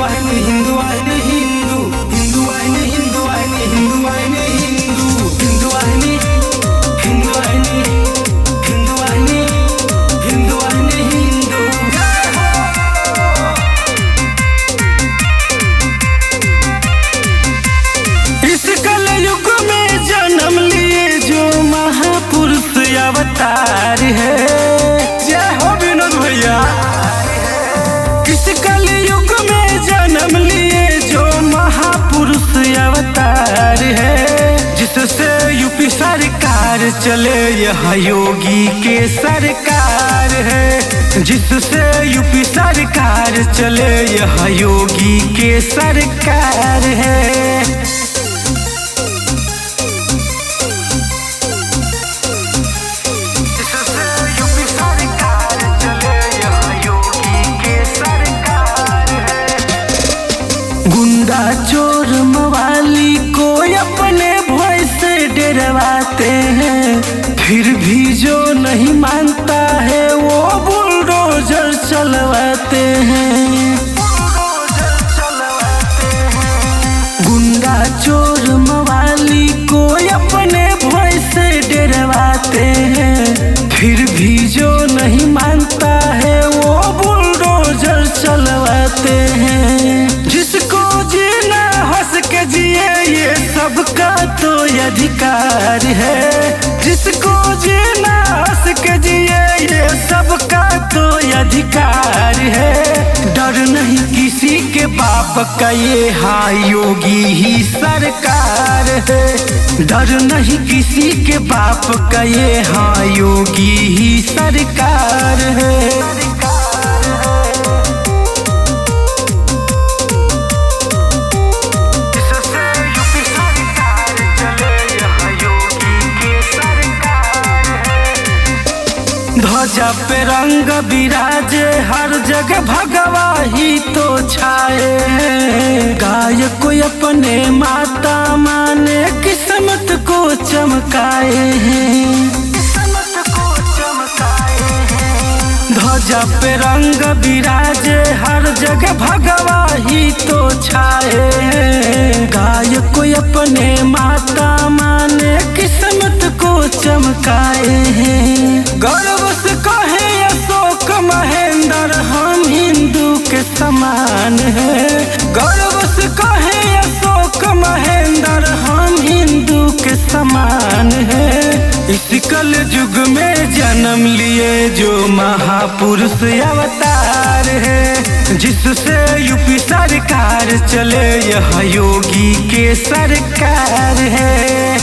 Vahini Hindu Vahini Hindu Hindu Vahini Hindu Vahini Hindu Vahini Hindu Hindu Vahini Hindu Vahini Hindu Vahini Hindu Vahini Hindu. जय हो। इस कलयुग में जन्म लिए जो महापुरुष अवतार है। जय हो विनोद भैया। इस कलयुग में जन्म लिए जो महापुरुष अवतार है, जिससे यूपी सरकार चले यह योगी के सरकार है। जिससे यूपी सरकार चले यह योगी के सरकार है। जिससे यूपी सरकार चले यह योगी के सरकार है। गुंडा चोर मवाली को अपने भय से डरवाते हैं, फिर भी जो नहीं मानता है वो बुलडोजर चलवाते हैं। गुंडा चोर मवाली को अपने भय से डरवाते हैं, फिर भी जो नहीं मानता है वो बुलडोजर चलवाते हैं। जिसको जीना हंस के जिए ये सबका तो अधिकार है। जिसको जीना हंस के जिए ये सबका तो अधिकार है। डर नहीं किसी के बाप का ये हाँ योगी ही सरकार है। डर नहीं किसी के बाप का ये हाँ योगी ही सरकार है। जिससे यूपी सरकार चले यह योगी के सरकार है। ध्वजा पे रंग विराजे हर जगह भगवा ही तो छाए। गाय को अपने माता माने किस्मत को चमकाए हैं। किस्मत को चमकाए हैं। ध्वजा पे रंग विराजे हर जगह भगवा ही तो छाए। गाय को अपने माता माने किस्मत को चमकाए हैं। गर्व से कहे अशोक महेंद्र हम हिंदू के समान है। गर्व से कहे अशोक महेंद्र हम हिंदू के समान है। इस कल युग में जन्म लिए जो महापुरुष अवतार है, जिससे यूपी सरकार चले यह योगी के सरकार है।